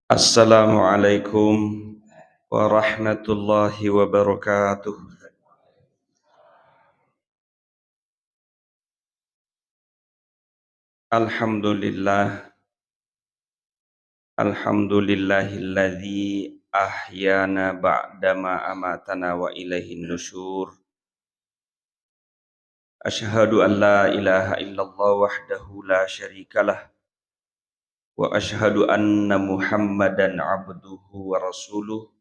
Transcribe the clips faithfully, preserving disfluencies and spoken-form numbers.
Assalamualaikum warahmatullahi wabarakatuh. Alhamdulillah. Alhamdulillahilladzi ahyana ba'dama amatana wa ilaihin nusyur. Asyhadu an la ilaha illallah wahdahu la syarikalah. Wa asyhadu anna Muhammadan abduhu wa rasuluh.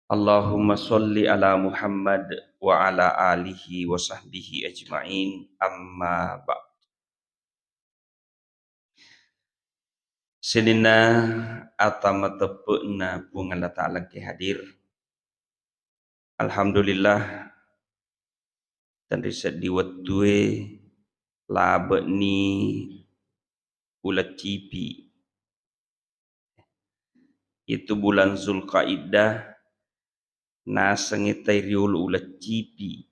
Allahumma sholli ala Muhammad wa ala alihi wa sahbihi ajma'in. Amma ba'd. Sininna ata mateppe'na Puang Allah Ta'ala engke hadir. Alhamdulillah, tenri seddi wettue labe'ni uleng cipi. Itu bulan Zulkaidah nasengngi tai riolo uleng cipi.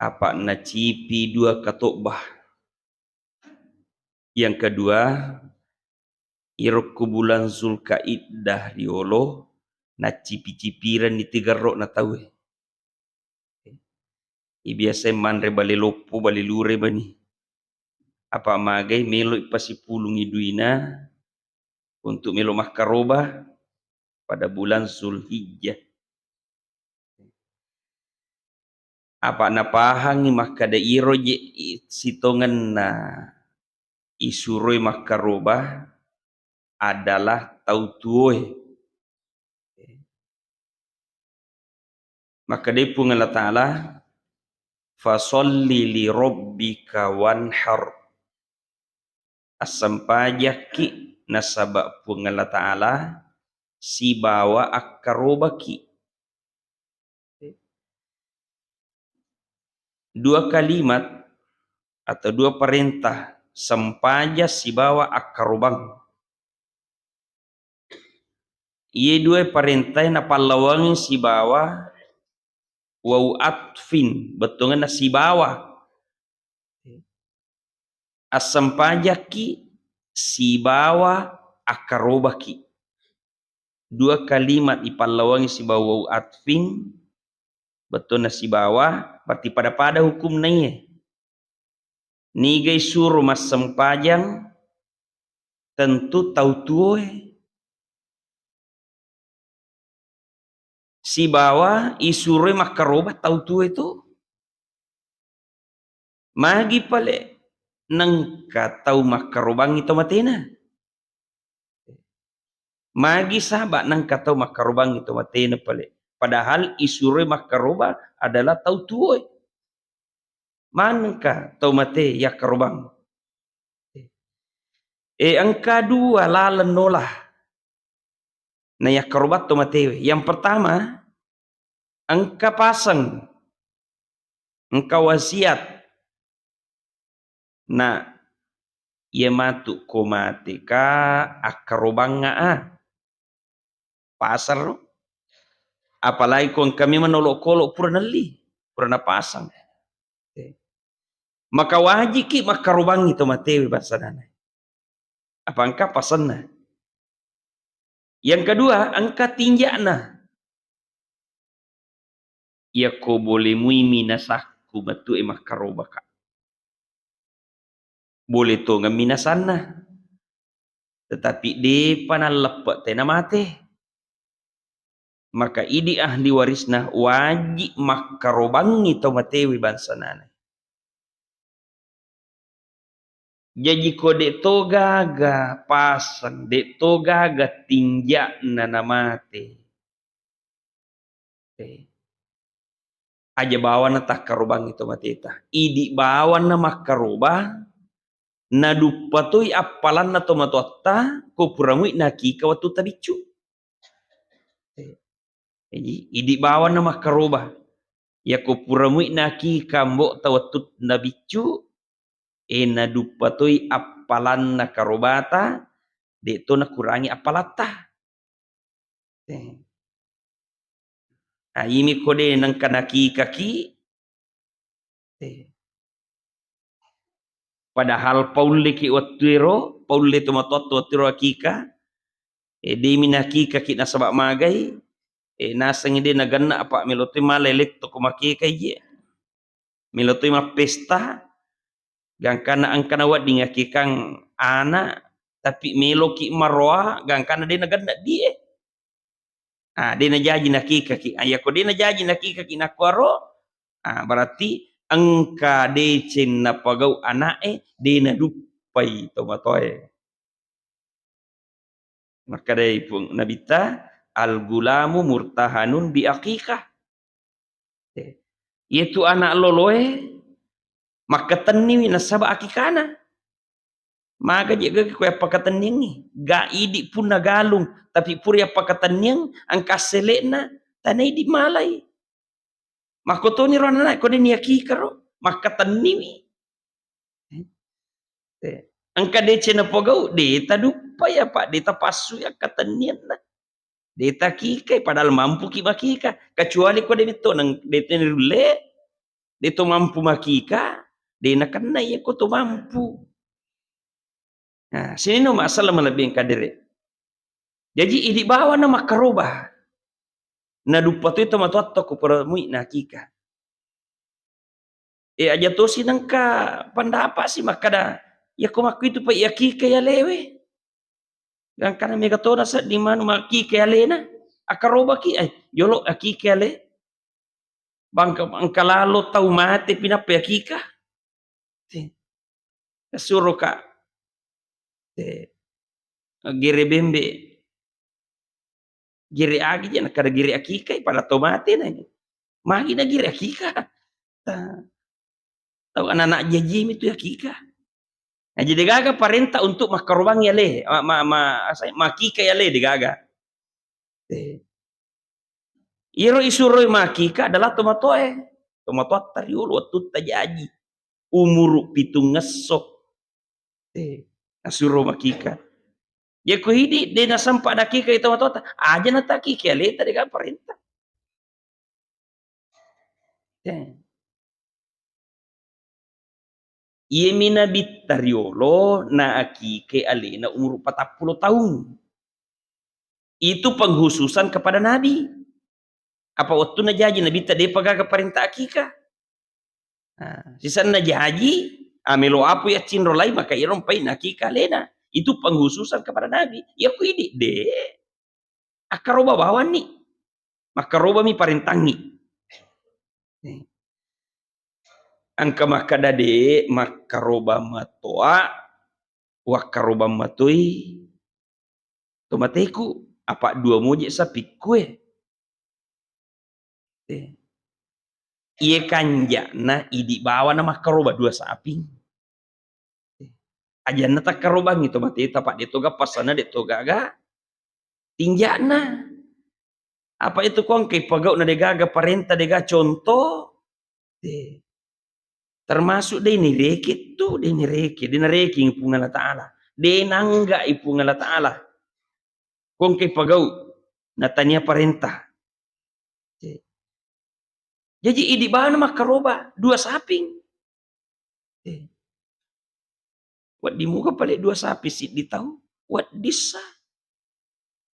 Apa nacipi dua katobbah. Yang kedua, iro ko bulan Zulkaidah riolo, nacipi-cipirenni tigerro'na tauwe. Ibiasai manre bale loppo, bale lure bani. Apa magai meloi pasipulungi duina untuk melo makkaroba pada bulan Zulhijjah. Apa napahangngi makkada iro je i-, sitongenna isuroi makkaroba adalah tau tuoe. Makkedai Puang Allah Ta'ala, "Fasalli li rabbika wanhar." Assempajakki nasaba Puang Allah Ta'ala sibawa akkarobaki. Dua kalimat atau dua parentah, sempajang sibawa akkarobang. Iye dua parentae napallawangi sibawa wau atfin, bettuangenna sibawa. Assempajakki sibawa akkarobaki. Dua kalimat ipallawangi sibawa wau atfin, bettuanna sibawa, berarti pada-pada hukumna iye. Niga isuro massempajang, tentu tau tuoe. Sibawa isuroi makkaroba tau tuoe tu. Magi pale nengka tau makkarobangngi tau matena? Magi saba nengka tau makkarobangngi tau matena pale? Padahal isuroi makkaroba adalah tau tuoe. Manengka tau mate yakkarobang? E, engka dua laleng nola na yakkarobang tau matewe. Yang pertama, engka paseng, engka wasiat. Na, iya matu ko mateka akkarobangnga a. Paseng ro. Apalagi ko engka memang nolok-kolok pura nelli, pura napasang. Maka wajiki makkarobangngi to matewe bangsanana. Apa engka pasenna. Yang kedua, engka tinja'na. Iyako bole mui minasakku matu e makkarobaka. Bole tongeng minasanna. Tetapi depa nalleppe tena mate. Maka idi ahli warisna wajib makkarobangngi to matewe bangsanana. Jaji ko de to gaga paseng, de to gaga tinja'na namate. Eh. Aja bawanna takkarobangngi to mateta. Idi bawanna makkaroba, naduppa toi appalanna to matoatta, ko pura mui nakika wettu tabiccu. Eh. Jaji, idi bawanna makkaroba. Yako pura mui nakika mbo ta wettu nabiccu, e, naduppa toi appalanna karobata, de to nakurangi appalatta. Eh. Nah, imi ko de nengka nakikaki, eh, Padahal paulleki wettuero, paulle tomatoatta wettuero akika, e, demi nakikaki nasaba magai, e, nasengngi de nagenna apa melo toi mala letto ko makeka iye. Melo toi mappesta, gangkanna engkana wedding akikang ana, tapi meloki maroa, gangkanna de nagenna die. Ah, de najaji nakikaki. Ah, yako de najaji nakikaki nakkuaro, ah, berarti engka deceng napagau ana'e, de naduppai tomatoae. Makkedai Puang Nabitta, "Al-gulamu murtahanun bi aqiqah." Eh, iyatu anak loloe makkatenniwi nasaba akikana. Maga je gaki ko yappakatenniangngi. Ga idi punna galung, tapi pura yappakatenniang engka assele'na, tana idi malai. Makkotoni ro anak ko de niakika ro, makkatenniwi. Eh, engka deceng napogau, de taduppai apa, de tapassui akkatennianna. De takikai, padahal mampuki makika. Kecuali ko de metto nang, de to nirulle, de to mampu makika, de nakenna iya ko to mampu. Nah, sininna masalah malebbi engka dere. Jaji idi bawana makkaroba. Naduppa toi tomatoatta ko paramui nakika. E, aja tosi nengka pandapasi makkada, yako makkuitu pa iyakikai alewe. Gangkana mega tona sedding manu makikai alena. Akkarobaki, eh, jolo akikai ale. Bangka, engka lalo tau mate pinappa akika. Te. Nasuro ka. Te. Gere bembe. Gere agi je nakada gere akika, pada tau mate na. Magi na gere akika. Ta-, tau anak-anak jaji mi tu akika. Nah, jadi gaga parenta untuk makkarobangi ale, ma-, ma-, ma-, asai, makika ale de gaga. Eh. Iyaro isuroi makika adalah tomatoae. Tomatoatta riolo wettutta jaji. Umuru pitungngesso. Eh, nasuro makika. Yako idi de nasempa nakika itu tomatoatta. Aja natakika aleta de gaga parenta. Eh. Iyemi Nabitta riolo na akike alena umuru patappulo taung. Itu pengkhususan kepada Nabi. Apa wettunna jaji Nabitta depa gaga parenta akika. Nah, sisenna jaji, ah, melo apu yaccinro lai, maka iro mpai nakika alena. Itu pengkhususan kepada Nabi. Yako idi de. Akkaroba bawanni. Makkarobami parentangngi. Engka makkada de makkaroba matoa, wakkaroba matoi tomateku, apa dua moje sapikku e. Eh. Iye kanja'na idi bawana makkaroba dua saping. Eh. Ajanna takkarobangngi tomateta, pa de toga passanna de togaga tinja'na. Apa itu ko engkai pagau na degaga parenta, dega contoh. Eh. Termasuk de nireke tu, de nireke, de nareking Puang Allah Ta'ala. De nanggai Puang Allah Ta'ala. Ko engkai pagau, natania parenta. Eh. Jaji idi bawana makkaroba, dua saping. Eh. Wedding muga pale dua sapi siddi tau, weddissa.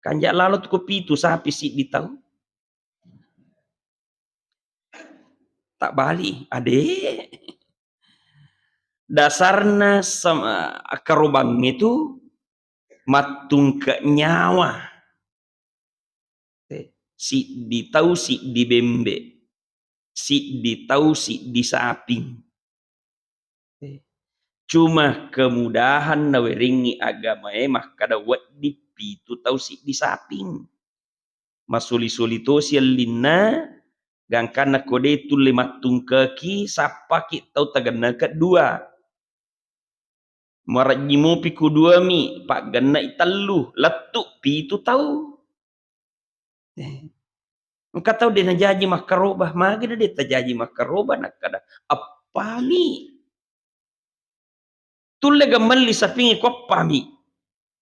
Kanja lalo tu ko pitu sapi siddi tau. Tabbali, ade. Dasarna sama, akkarobang itu mattungke nyawa. Eh, siddi tau, siddi bembe, siddi tau, siddi saping. Eh, cuma kemudahan nawerengngi agamae makkada wedding pitu tau, siddi saping. Masoli-soli tosi ellinna, gangkanna ko de tulle mattungkeki, sappaki tau tagenneke dua. Marejji mopi ku duami, paggenne'i tellu, lettu pitu tau. Eh. Engka tau de najaji makkaroba, magi na de tajaji makkaroba, nakkada, eppami. Tulle gemmelli sapingi ko eppami.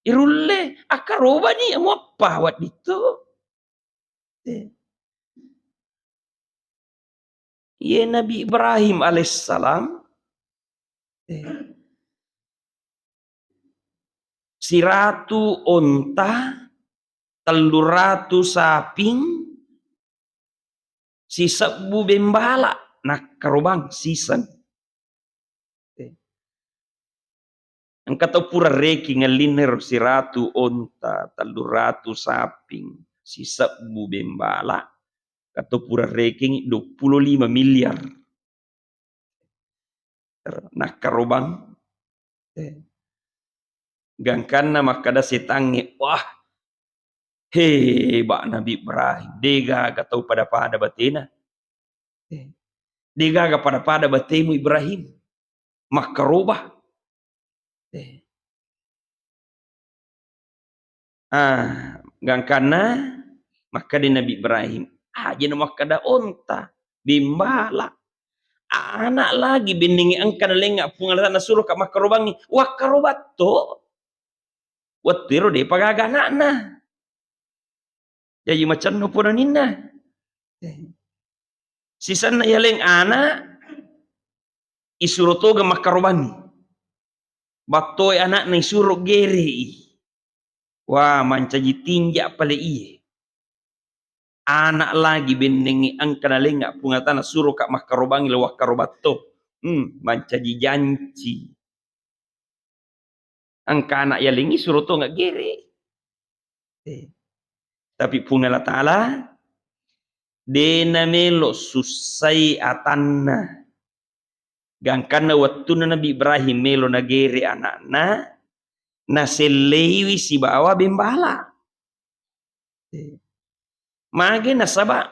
Irulle, akkarobani, mueppa weddittu. Eh. Iye Nabi Ibrahim alaihissalam, eh, siratu onta, telluratu saping, sisebbu bembala nakkarobang siseng. Eh. Engka tau pura réking ellinna ro, siratu onta, telluratu saping, sisebbu bembala, engka tau pura réking duappulo lima miliar. Nakkarobang. Eh. Gangkanna makkeda sétangngé, "Wah, héba' Nabi Ibrahim, dé'gaga tau pada-pada baténa. Eh, dé'gaga pada-pada batému Ibrahim, makkaroba." Eh. Ah, gangkanna makkeda Nabi Ibrahim, "Aja' na makkeda onta, bimbala. Ana' lagi bennengngi engka nalengnga Puang Allah Ta'ala nasuroka makkarobangngi, wakkarobatto. Wettu éro dé'pa gaga ana'na." Jaji macenno ponaninna. Sisenna yaleng ana', isuro toga makkarobangngi. Battoé ana'na isuro géré'i. Wah, mancaji tinja' palé iyé. Ana' lagi bennengngi engka nalengnga Puang Allah Ta'ala suroka makkarobangngi lao wakkarobatto. Hmm, mancaji janci. Engka ana' yalengngi suro tonga géré. Eh. Tapi Puang Allah Ta'ala dé' namélo sussai atanna. Gangkanna wettunna Nabi Ibrahim mélo nagéré ana'na, naselléiwi sibawa bembala. Eh. Magi nasaba'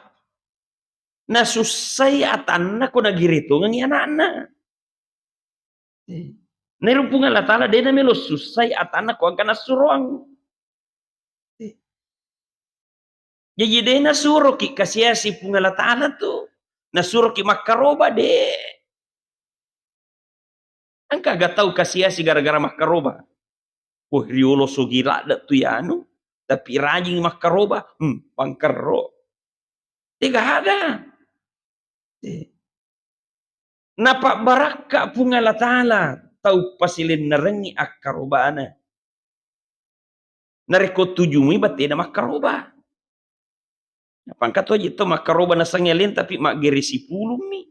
nasussai atanna ko nagéré tongengngi ana'na. Eh. Naéro Puang Allah Ta'ala dé' namélo sussai atanna ko engka nassuroang. Eh. Jaji dé' nasuroki kasiasi Puang Allah Ta'ala tu. Nasuroki makkaroba, dé'. Engka ga tau kasiasi gara-gara makkaroba? Wah, riolo sogi ladde' tu yanu, tapi rajing makkaroba, hmm, pangkerro. Dé' gaga. Eh. Napabbarakka Puang Allah Ta'ala tau pasilennerengngi akkarobana. Narékko tujumui batténa makkaroba. Apa engka to aja' to makkaroba nasengngi aleng tapi maggéré sipulummi.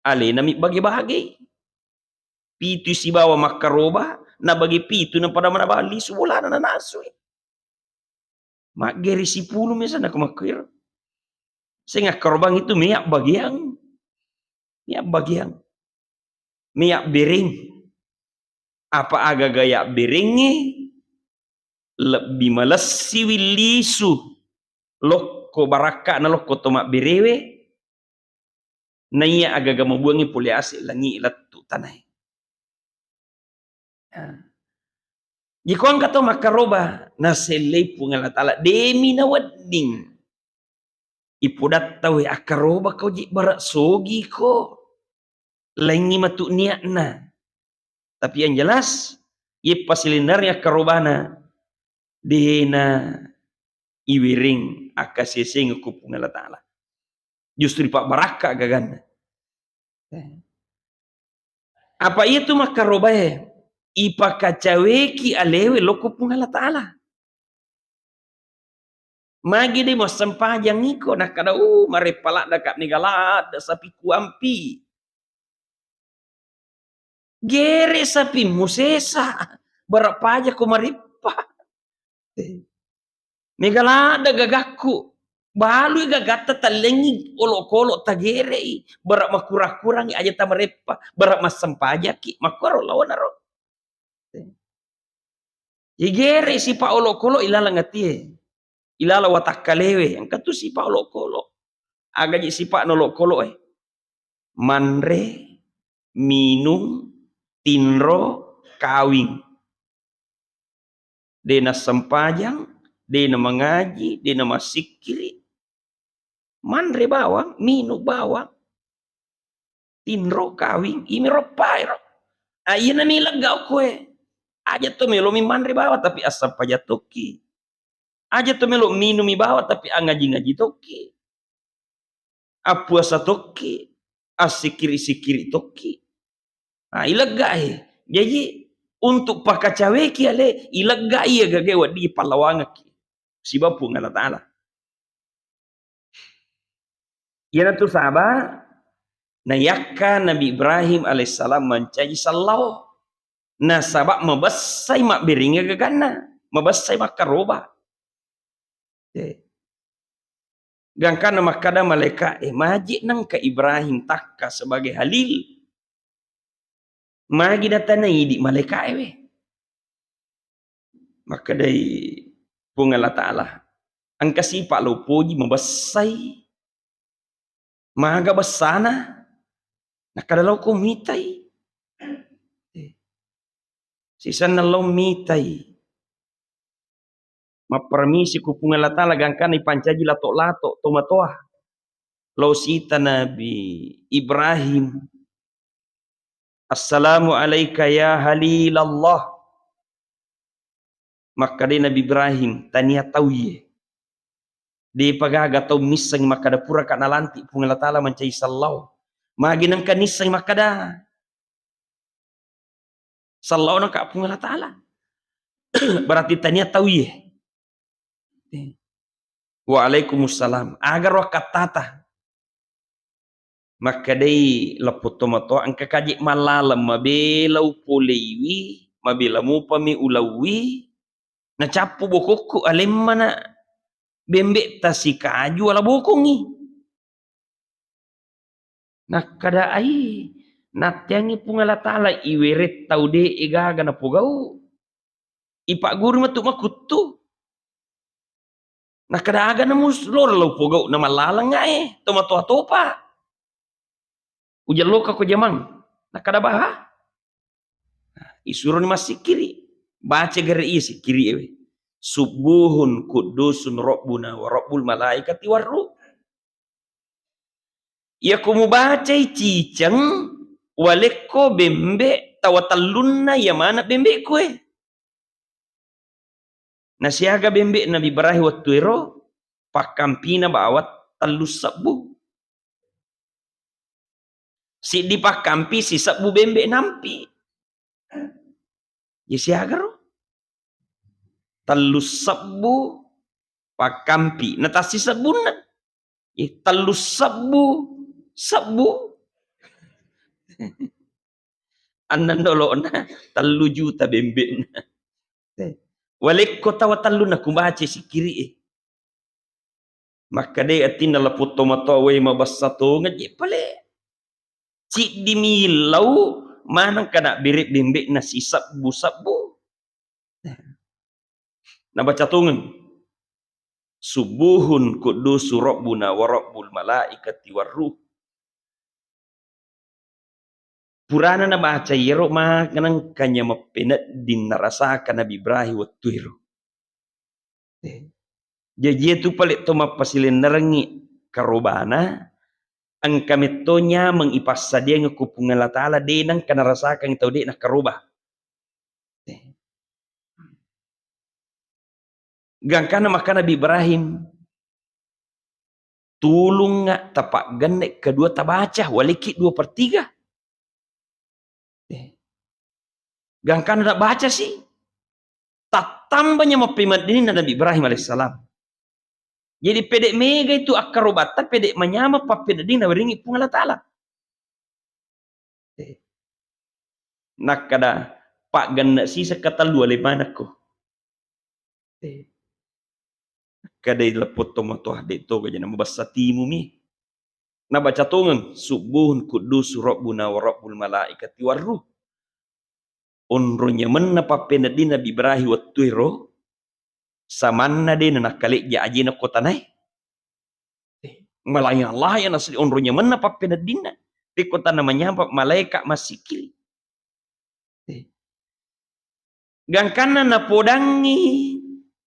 Aléna mi bage-bagei. Pitu sibawa makkaroba, nabage pitu napada manaba lisu bolana nanasui. Maggéré sipulummi sana ko makkuiro. Seng akkarobang itu mé' abbagiang. Mé' abbagiang. Mé' abbéréng. Apa agaga yabbéréngngé lebbi malessiwi lisu lokko barakka'na lokko to mabbéréwé, naiya agaga mabuangngé polé asé' langi'é lettu' tanaé. Nah. Jiko engka to makkaroba, naselléi Puang Allah Ta'ala, dé'mi nawedding. Ipodatta wé akkarobako ji' bara' sogiko. Laingngi matu niatna. Tapi yang jelas, yé pasilennerengngi akkarobana, dé'na iwéréng akkaséséngeng ko Puang Allah Ta'ala. Justru ipabbarakka gaganna. Apa iyatu makkarobaé? Ipakacawéki aléwé lokko Puang Allah Ta'ala. Magi dé' muassempajang iko, nakkeda, "Uh, mareppa laddeka, méga ladde' sapi kuampi." Géré' sapimmu sésa, bara' pajako mareppa. Méga ladde' gagakku, balui gagatta tallengngi olokolo' tagéré'i, bara' makurang-kurangngi aja' tamareppa, bara' massempajakki, makkuaro laonaro. Igéré'i sipa' olokolo' ilaleng atié, ilaleng watakkaléwé, engka tu sipa' olokolo'. Agaji sipa'na olokolo'é? Manré, minung, tinro, kawing. Dé' nassempajang, dé' namangaji, dé' namassikkiri'. Manré bawang, minung bawang. Tinro, kawing, imi roppaéro. Ah, iyana mi legga okkoé. Aja' to mélo mi manré bawang, tapi assempajang tokki. Aja' to mélo minumi bawang, tapi angaji-ngaji tokki. Appuasa tokki, assikkiri-sikkiri tokki. Nah, ileggaé. Jaji, Untuk pakacaweki ale, ileggai iya gagae wedding pallawangekki siba Puang Allah Ta'ala. Iyanatu saba nayakka Nabi Ibrahim alaihissalam mancaji sellao. Nasaba mabessai mabberengnge gaganna, mabessai makkaroba. Eh. Gangkanna makkada malaika e, "Maji nengka Ibrahim takka sebagai halil?" Magi natanai idi malaika e we. Makkedai Puang Allah Ta'ala, "Engka sipa lo poji mabessai. Maga bessana?" Nakkada, "Lao ko mitai." Eh. Sisenna lao mitai. Mappermisi ku Puang Allah Ta'ala gangkanna ipancaji lato-lato tomatoa. Lao sita Nabi Ibrahim. "Assalamu alaika ya Halilallah." Makkadai Nabi Ibrahim, "Tania tau iye. Depa gaga tau misseng makkada puraka nalantik Puang Allah Ta'ala mancaji sellao. Magi nengka nisseng makkada sellao nengka Puang Allah Ta'ala." Berarti tania tau iye. "Waalaikumsalam. Aga ro akkattata?" Makkedai lappo tomatoa, "Engka kaji mallaleng mabela upoleiwi, mabela mupami ulauwi, nacappu bokokku alemmana bembe'ta sikaju ala bokongngi." Nakkada, "Ai, natteangngi Puang Allah Ta'ala iwereng tau de'e gaga napogau. Ipagguru matu makuttu." Nakkada, "Aga namus loro lao pogau na mallaleng ngae, tomatoa topa. Ujelloka ko jamang." Nakkada, "Baha." Isuroni massikkiri. Baca gare iya sikkiri ewe. "Subbuhun quddusun rabbuna wa rabbul malaikati warruh." Iyako mubacai ciceng, walekko bembe tawa tellunna iya maneng bembe'ku e. Nasiaga bembe Nabi Ibrahim wettuero, pakkampina bawang tellu sebbu. Siddi pakkampi sisebbu bembe nampi. Iya siaga ro? Tellu sebbu pakkampi. Na tassisebbunna. Eh, tellu sebbu, sebbu. Annang nolo'na tellu juta bembe'na. Eh, walekko tawa tellunna kubaca sikkiri e. Makkedai atinna lappo tomatoa, "Wei, mabessa tongeng je pale. Ciddi millau maneng kana bere bembe'na sisebbu-sebbu." Nabaca tongeng, "Subbuhun quddusu rabbuna wa rabbul malaikati warruh." Purana nabaca iyaro, manengka nya mappenedding narasaka Nabi Ibrahim wettuero. Eh, jaji iyatu pale to mappasilennerengngi karobana, engka metto nyameng ipassadiang ku Puang Allah Ta'ala, de nengka narasakangngi tau de nakkaroba. Eh. Gangkanna makkana Nabi Ibrahim, "Tulungnga tapaggenne kedua tabaca, walekki dua per tiga." Eh. Gangkanna nabaca si, tattambanya mappemeddinna Nabi Ibrahim alaihissalam. Jadi pede mega itu akkarobatta, pede manyameng pappenedding nawerengngi Puang Allah Ta'ala. Eh. Nakkada, "Paggenne siseng katellu ale manekko." Eh. Nakkadai lappo tomatoa, "De toga jana mabessa timumi." Nabaca tongeng, "Subbuhun quddusu rabbuna wa rabbul malaikati warruh." Onrong nyamenna pappenedding Nabi Ibrahim wettuero, samanna de nanakkalejja ajena ko tanae. Eh, malayang-layang nasli onrong nyamenna pappeneddinna. Pekko tanna manyameng malaeka massikkiri. Eh. Gangkanna napodangngi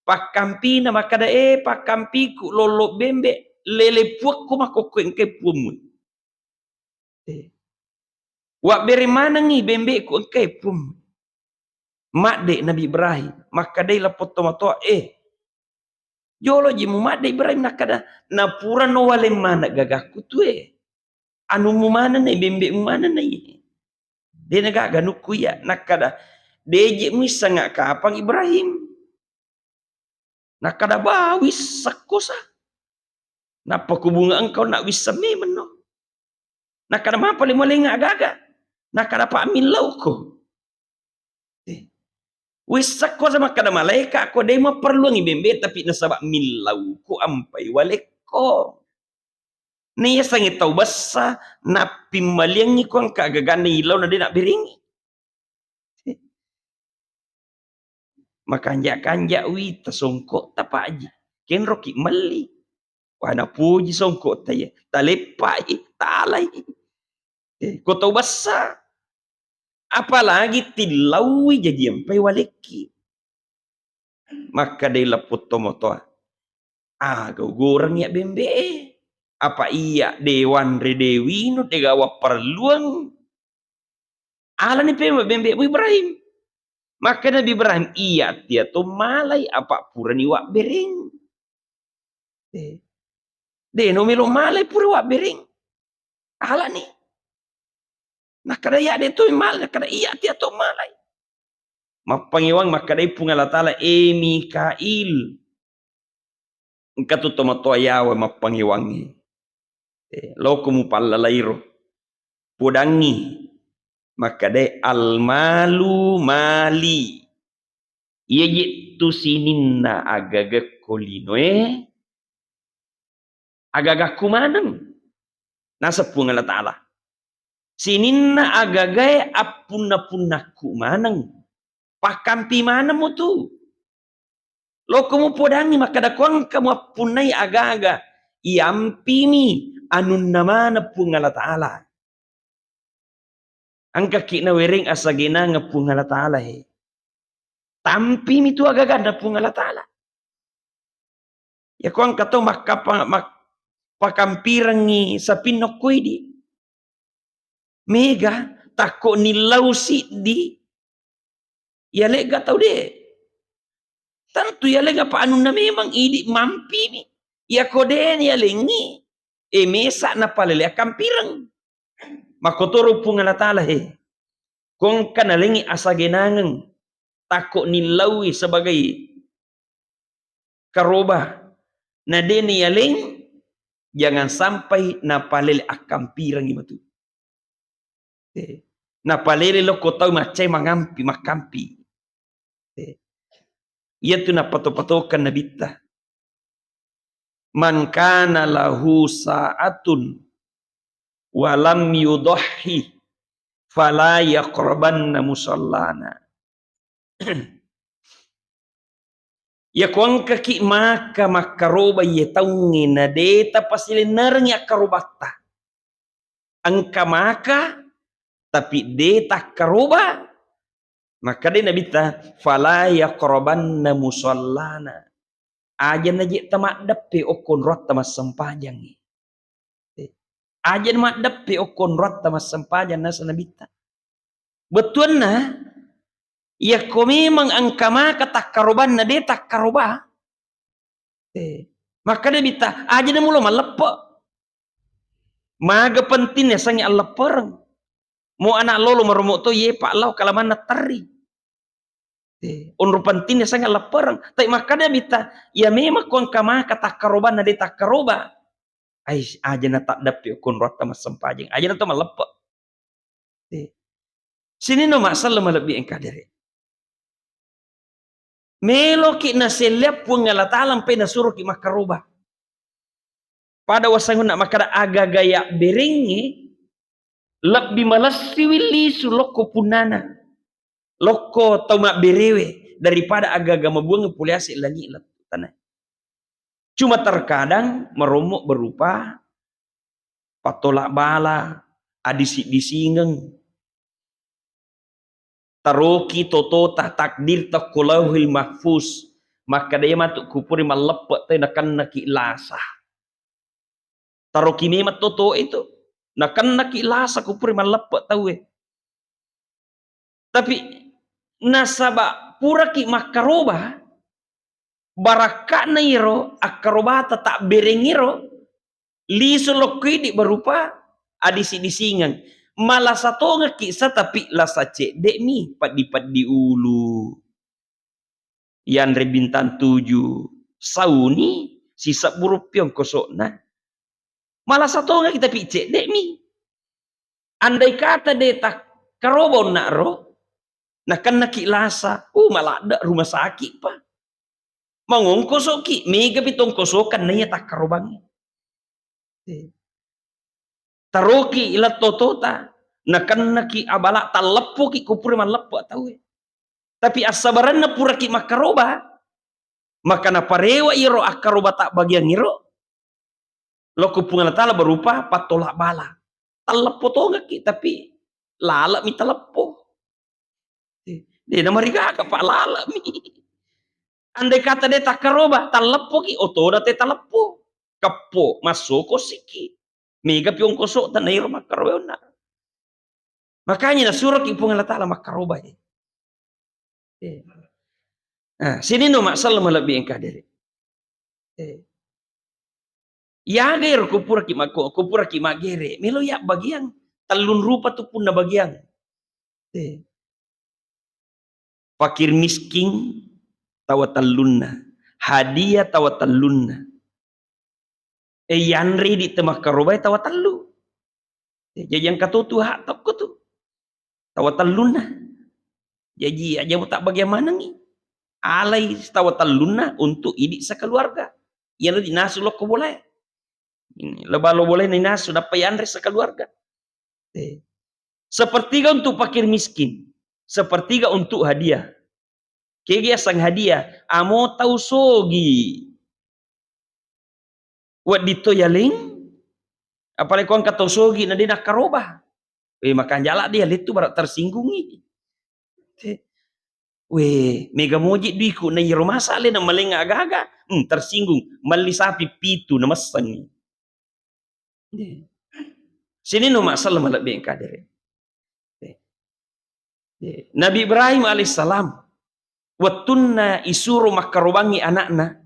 pakkampina makkada, "Eh, pakkampiku, lollo bembe, lele puakku makkokkoe engkae puammu." Eh. Wabbere manengngi bembe'ku engkae puammu. Madde Nabi Ibrahim, makkadai lappo tomatoa, "Eh, jolo ji mumadde Ibrahim," nakkada, "Napurano waleng maneng gagakku tue. Anummu manenna, bembe'mu manenna iye. De nagaga anukku iya." Nakkada, Deje muisseng kapang Ibrahim. Nakkada, "Ba, wissekko sa. Nappa kubunga engkau nak wisseng memenno." Nakkada, "Mapa le mualengnga agaga?" Nakkada, "Pa millauko." Eh. Wissekko sa makkada malaika ko de maperluangi bembe, tapi nasaba millauko ampai walekko. Naiyasengnge tau bessa, nappimmaliangngi ko engka agaganna illauna de nabberengngi. Makanja-kanja wi tasongko tapaji. Kenroki melli. Wah, napuji songko ta iya. Taleppai, talai. Eh, ko tau bessa. Apalagi tillaui jaji ampai walekki. Makkadai lappo tomatoa, "Aga ugoreng iya bembe e? Apa iya de wanre, de winung, de gaga wapparelluang?" Alani pemeng bembe mu Ibrahim. Makkeda Nabi Ibrahim, "Iya tia to malai, apa purani wabbereng." Eh. De no melo malai pura wabbereng. Alani. Nakkeda, "Iya de to malai," nakkeda, "Iya tia to malai." Mappangewang makkadai Puang Allah Taala, "E Mikail, engka tu tomatoa yawa mappangewangnge. Eh, loko mupallalairo. Podangngi." Makkadai, "Almalu mali." Iyaji tu sininna agagakko linoe, agagakku maneng. Naseng Puang Allah Taala, "Sininna agagae appunna-punnakku maneng. Pakkampi maneng mutu. Loko mupodangngi makkada ko engka muappunnai agaga, iampimi anunna maneng Puang Allah Taala." Engkaki nawereng asagenangeng Puang Allah Taala he. Tampimi tu agaganna Puang Allah Taala. Yako engka tau makkapa-, mak-, pakampirengngi sapinna okko idi. Mega, takko nillau siddi, yalegga tau de. Tentu yalegga pa anunna memang idi mampimi. Yako de yalengngi, e mesa napalele akkampireng. Makkotoro Puang Allah Taala he. Ko engka nalengngi asagenangeng, takko nillaui sebagai karoba, na de niyaleng, jangan sampai napalele akkampirengngi matu. Eh, napalele lokko tau maccai mangampi, makkampi. Eh, iyatu napato-patokan Nabitta. "Man kana lahu sa'atun wa lam yudhahhi fala yaqrabanna musallana." Yako engkaki maka makkaroba iye taungnge na de tapasilennerengngi akkarobatta. Engka maka, tapi de takkaroba, makkadai Nabitta, "Fala yaqrabanna musallana." Aja naje tamaddeppe okko onroatta massempajangngi. Eh, aja maddeppe okko onroatta massempajang, naseng Nabitta. Bettuanna, yakko memang engka maka takkarobanna de takkaroba, eh, makkeda Nabitta, aja namulo malleppe. Maga penting yasengnge alleppereng. Mo anak lolo maromo to yepa lao kalamanna terri. Eh, onro penting yasengnge alleppereng. Tapi makkeda Nabitta, ya memang ko engka maka takkarobanna de takkaroba. Ai, aja nataddeppe okko onroatta massempajang. Aja nato malleppe. Eh. Sininna masalah malebbi engka dere. Meloki naselleang Puang Allah Taala mpai nasuroki makkaroba. Pada wasangunna makkeda agaga yabberengnge lebbi malessiwi lisu lokko punnana. Lokko tau mabberewe daripada agaga mabuang pole ase langi lettu tanae. Cuma terkadang marommo berupa pattola bala, adisi-disingeng. Taroki totota, takdirta ko Lauhil Mahfuz. Makkeda iya matu kupuri malleppe tau nakennaki lasa. Taroki memang toto itu. Nakennaki lasa kupuri malleppe tauwe. Tapi nasaba puraki makkaroba, barakka'na iro akkarobata tabbereng iro, lisu lokko idi berupa adisi-disingeng. Malasa tongekki sa, tapi lasa cedde'mi, peddi-peddi ulu. Yanre bintang tujuh, sauni, sisebbu ruppi ongkoso'na. Malasa tongekki, tapi cedde'mi. Andai kata de takkaroba onna ro, nakennaki lasa, uh, maladde rumah sakit pa. Mangongkosoki, megapi tongkosokan naiya takkarobangnge. Eh. Taroki letto tota, nakennaki abala, talleppoki ko pura malleppe tauwe. Tapi assabarenna puraki makkaroba, maka naparewa iyaro akkarobata bagiang iro, lokko Puang Allah Taala berupa pattola bala. Talleppo tongekki, tapi lalemi taleppo. Eh, de namarigaga, Pak, lalemi. Andai kata de takkaroba, talleppoki, otona te taleppo. Keppo, massoko sikki. Megapi ongkoso'ta nairo makkaroba onna. Makanya nasuroki Puang Allah Taala makkaroba, eh. Eh. Ah, sininna umma selleng malebbi engka dere. Eh. Yaga ero ko puraki makko-, ko puraki maggere, melo ya bagiang, tellung rupa tu punna bagiang. Eh. Fakir miskin tawa tellunna, hadiah tawa tellunna. Eh, yanre idi te makkarobae tawa tellu. Eh, jaji engka to tu hak tokko tu. Tawa tellunna. Jaji aja mu tak bagian manengi. Alai tawa tellunna untuk idi sekeluarga. Iyana dinasu lokko bolae. Ini, lebalo bolae ninasu, nappa yanre sekeluarga. Eh. Sepertiga untuk fakir miskin, sepertiga untuk hadiah. Kegi asang hadiah, amo tau sogi. Wedding to yaleng, apalagi ko engka tau sogi na de nakkaroba. Eh, makanja ladde lettu bara tersinggungi. Eh, weh, mega moji duiku na iyaro masa le na maleng aga-aga. Hmm, tersinggung. Melli sapi pitu na messengi. Eh. Sininna umma selleng malebbi engka dere. Eh. Eh. Nabi Ibrahim alaihissalam, wettunna isuro makkarobangi anakna,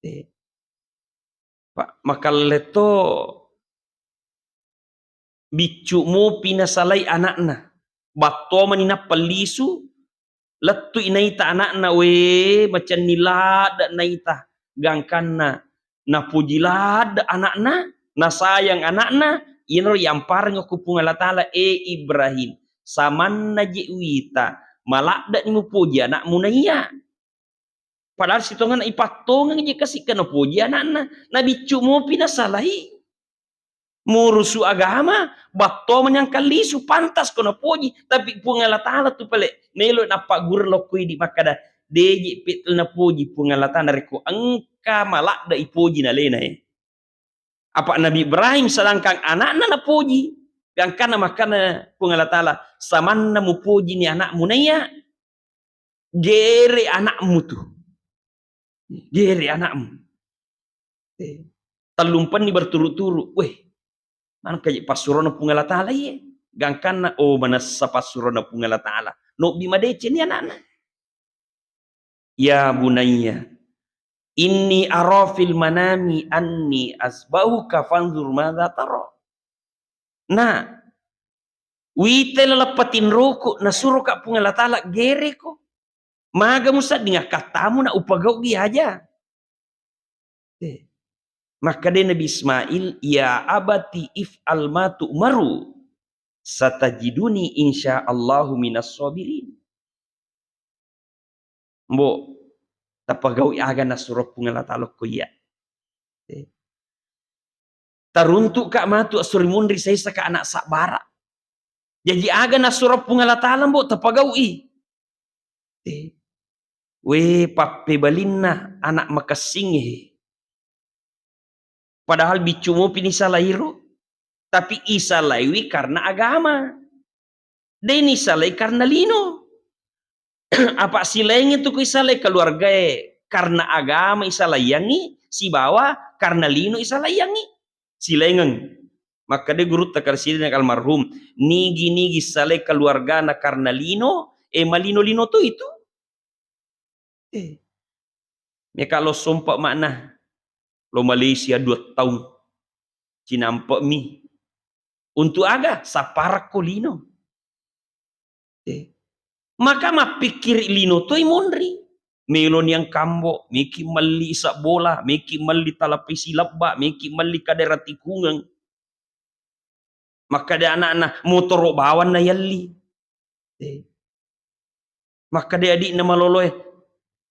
eh, Pa-, makalle to biccu mopi nasalai anakna. Batto mani nappa lisu, lettui naita anakna, we, macenni ladde naita, gangkanna napuji ladde anakna, nasayang anakna, iyanaro yampareng ku Puang Allah Taala, e Ibrahim, samanna je uwita, maladde ni mupuji anakmu naiya. Padahal sitongenna ipattongeng je kasi' ka napoji anakna, nabiccu mopi nasalai. Murusu agama, batto manyangka lisu, pantas ko napoji, tapi Puang Allah Taala tu pale melo nappaggureng lokko idi makkada, deje petel napoji Puang Allah Taala narekko engka maladde ipoji nalena e. Apa Nabi Ibrahim sedangkan anakna napoji, gangkanna makkana Puang Allah Taala, samanna mupoji ni anakmu naiya, gere anakmu tu. Gere anakmu. Eh, tellumpenni berturut-turut. Weh, manengka je passurona Puang Allah Taala iye. Gangkanna, oh, manessa passurona Puang Allah Taala. Nobbi madeceng ni anakna. Ya bunayya, inni ara fil manami anni asbahuka fanzur madza tara. Nah, wite laleng patinroku, nasuroka Puang Allah Taala gereko. Maga musedding akkattamu na upagau'i aja. Eh. Makkeda Nabi Ismail, "Ya abati if'al ma tu'maru, satajiduni insyaallahu minas sabirin." Mbo, tapagau'i aga nasuro Puang Allah Taala ko iya. Eh. Taruntu'ka matu assuri munri saisaka anak sabbara. Jaji aga nasuro Puang Allah Taala, mbo, tapagau'i. Eh. We, pappebalinna anak makessing e. Padahal biccu mopi nisalairo, tapi isalaiwi karena agama. De nisalai karena lino. Apa silaingngi tu ku isalai keluargae karena agama isalaiangngi sibawa karena lino isalaiangngi. Silaingeng. Makkeda gurutta Karsidina almarhum, nigi-nigi salai keluargana karena lino, e malino-lino to itu. Eh. Meka lo sompa makna lo Malaysia dua taung. Cinampe'mi. Untuk aga? Sapparakko lino. Eh. Maka mappikkiri lino toi monri. Meloni angkambo, meki melli sabbola, meki melli talapisi lebba, meki melli kadera tikungeng. Makkeda anakna, motoro bawang na yalli. Eh. Makkeda adikna maloloe,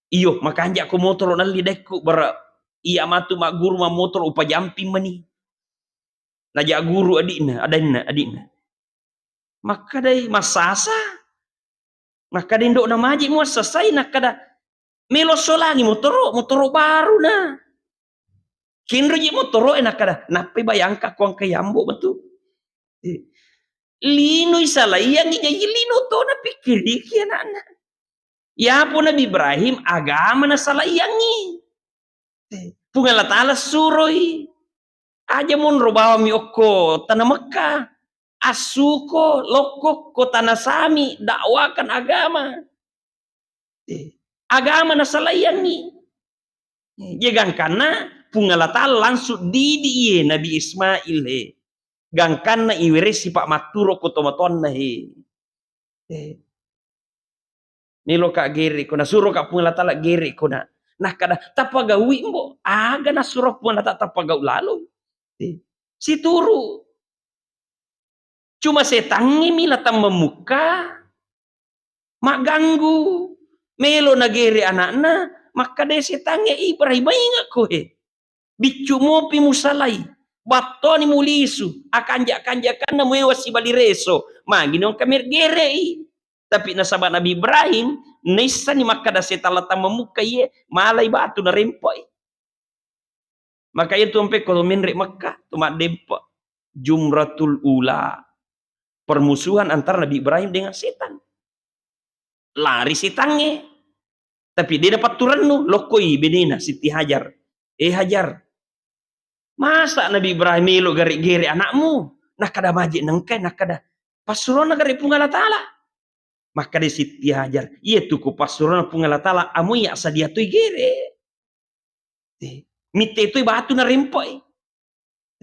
iyo, makanja'ko motoro nalli daekku, bara iya matu magguru mammotoro upajamping mani. Naja guru adikna, adanna, adikna. Makkedai, massasa. Makkeda indo'na, maji muassasai, nakkeda, melo solangi motoro, motoro baru na. Kenroji motoro e, nakkeda, nappai bayangka ko engka yambo metu. Eh. Linoi salaiangi, jaji lino to napikkiriki anakna. Yapo Nabi Ibrahim agama nasalaiangi. Eh, Puang Allah Ta'ala suroi. Aja monro bawammi okko tana Mekka. Assuko, lokko ko tana Sami, dakwakan agama. Eh, agama nasalaiangi. Eh, je gangkanna Puang Allah Ta'ala langsung didi iye Nabi Ismail he. Gangkanna iweresi pa matturo ko tomatoanna he. Eh. Melo ka gere ko, nasuro ka Puang Allah Ta'ala gere ko na. Nakkeda, tapagaui mbo, aga nasuro Puang Allah Ta'ala tapagau lalo. Eh. Situru. Cuma setangnge mi latang memukka, magganggu, melo nagere anakna, makkeda setangnge, Ibrahim, maingekko he. Biccu mopi musalai, battoni mulisu, akanja-kanjakanna muewa sibali reso, magi nongka mergerei. Tapi nasaba Nabi Ibrahim, naissani makkeda setang latang memukka iye, malai batu narempoi. Maka iya tu ampe ko menre Mekka, tu maddempa. Jumratul Ula. Permusuhan antara Nabi Ibrahim dengan setan. Lari setangnge. Tapi de' napatturennu, lokkoi benena Siti Hajar. Eh Hajar, masa Nabi Ibrahim melo gare-gere anakmu? Nakkeda maje nengkai, nakkeda passurona gare Puang Allah Ta'ala. Makkeda Siti Hajar, iya tu ko passurona Puang Allah Ta'ala, amo iya sadia toi gere. Eh, mitte toi batu narempoi.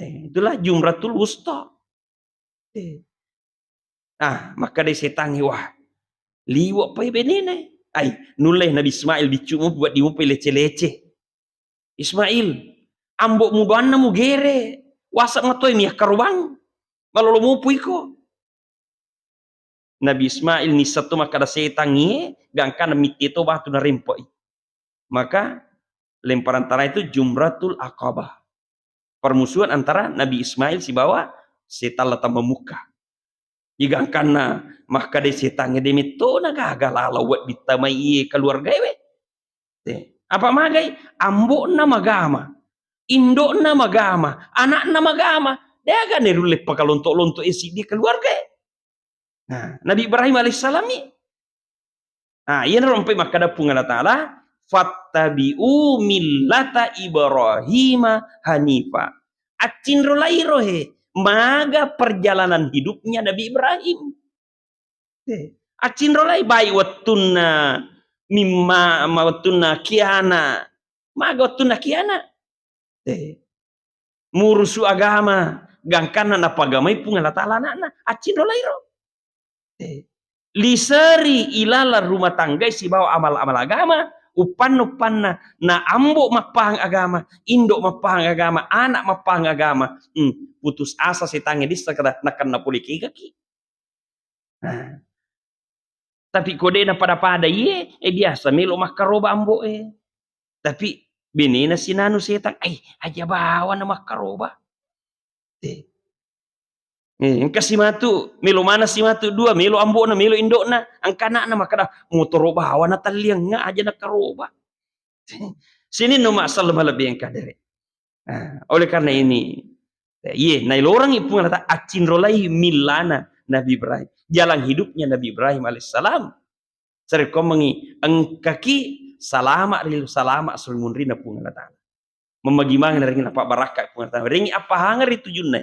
Eh, itulah Jumratul Wusta. Eh. Ah, makkeda setangnge, wah, liwe' pai benena. Ai, nulle Nabi Ismail biccu mupi, wedding mupi lece-lece. Ismail, ambo mudoanna mugere, wasa matoi mi akkarobang. Malolo mupu iko. Nabi Ismail nisseng to makkeda setangnge, gangkanna mitte to batu narempoi. Maka lemparan tarae itu Jumratul Aqabah. Permusuhan antara Nabi Ismail sibawa setan latang memukka. Igangkanna makkeda setangnge, de' metto na gaga lalo wedding tamai iye keluargae we. Eh, apa magai? Ambo'na magama, indo'na magama, ana'na magama. De' aga nerulle pakalonto-lonto e siddi keluargae. Nah, Nabi Ibrahim alaihissalam mi. Nah, iyanaro ampai makkeda Puang Allah Ta'ala, "Fattabi'u millata Ibrahima hanifa." Accinrolairo he, maga perjalanan hidupnya Nabi Ibrahim. Eh, accinrolai, baik wettunna mimma, ma wettunna kiana, maga wettunna kiana. Eh, murusu agama, gangkanna napagamai Puang Allah Ta'ala ana'na, accinrolairo. Eh, liseri ilalang rumah tanggai sibawa amal-amal agama, uppanna-uppanna, na ambo mappahang agama, indo mappahang agama, anak mappahang agama. Hmm, putus asa setangnge, dissa kada nakenna pole kegaki. Nah. Tapi ko de' napada-pada iye, eh, biasa melo makkaroba ambo e. Tapi benena sinanu setang, ai, aja bawa na makkaroba. Eh. Eh, engka simatu, melo mana simatu dua, melo ambo'na, melo indo'na, engka ana'na makkeda, motoro bawa na talliangnga aja nakkaroba. Sininna umma selleng malebbi engka dere. Nah, oleh karena ini, iye, nailorangngi Puang Allah Ta'ala, accinrolai millana Nabi Ibrahim, jalan hidupnya Nabi Ibrahim alaihissalam. Sarekkoammengngi engkaki salama ri, salama suri munrinna Puang Allah Ta'ala. Memagi maneng narengngi napabbarakka Puang Allah Ta'ala. Rengngi appahangeng ri tujunna.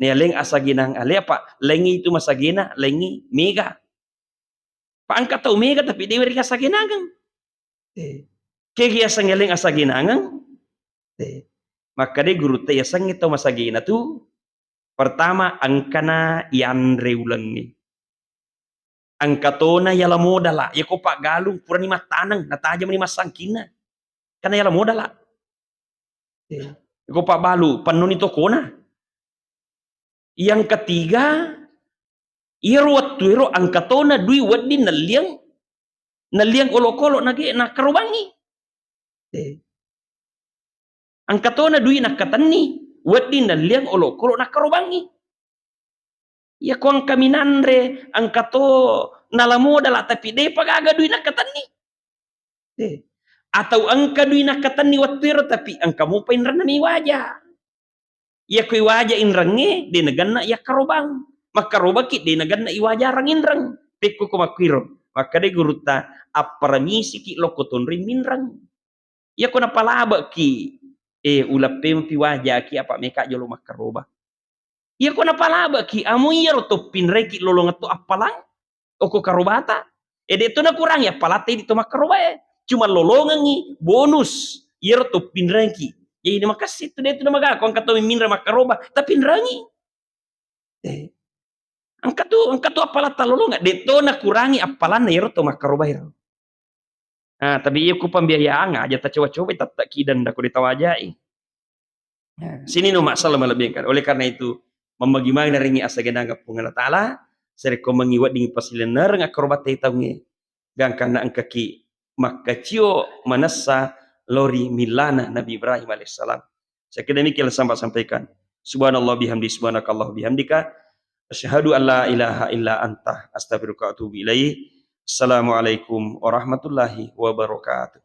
Naialeng asagenang ale apa, lengngi itu masagena, lengngi mega. Pa engka tau mega tapi de' wering asagenangeng. Eh. Kegi aseng eleng asagenangeng? Eh. Makkeda gurutta, yasengnge tau masagena tu Pertama, engkana yanre ulengnge. Engka tona yala modala, yako paggalung purani mattaneng, natajamni massangkinna. Karena yala modala. Eh, yako pabbalu, pennoni tokona. Yang ketiga, iyaro wettuero engka tona dui wedding nelliang, nelliang olokolo nage nakkarobangngi. Eh. Engka tona dui nakkatenni, wedding nelliang olokolo nakkarobangngi. Iyako engka minanre, engka to nala modala, tapi depa gaga dui nakkatenni. Eh. Atau engka dui nakkatenni wettuero, tapi engka mopa inrenna mi waja. Iyako iwaja inrengnge, de nagenna yakkarobang. Makkarobaki de nagenna iwajarang inreng. Pekko ko makkuiro. Makkeda gurutta, appara misiki lokko tonroi minreng. Iyako napalabeki, eh, uleppempi wajaki apa meka jolo makkaroba. Iyako napalabeki, amo iyaro toppinreki lolongetto appalang, okko karobata. Eh, de to nakurangi appalatta idi to makkarobae. Cuma lolongengngi bonus iyaro toppinreki. Jadi makessing tu de tu namagako engka to minreng makkaroba, tapi nrengi. Eh. Engka tu, engka tu appalatta lolonga, de to nakurangi appalanna iyaro to makkarobaero. Ah, tapi iya ku pembiayaan aja tacoba-coba tette kidang dako ditawajai. Nah, sini no masalah melebihan. Oleh karena itu, membagi mana ringi asa genang Puang Allah Ta'ala, sarekko mengi wedding pasilennereng akrobatai taunge. Gangkanna engkaki makkacio manessa lori millana Nabi Ibrahim alaihissalam. Saya kira demikian sampai sampaikan. Subhanallah bihamdi, subhanakallah bihamdika. Asyhadu an la ilaha illa anta, astaghfiruka wa atubu ilaih. Assalamualaikum warahmatullahi wabarakatuh.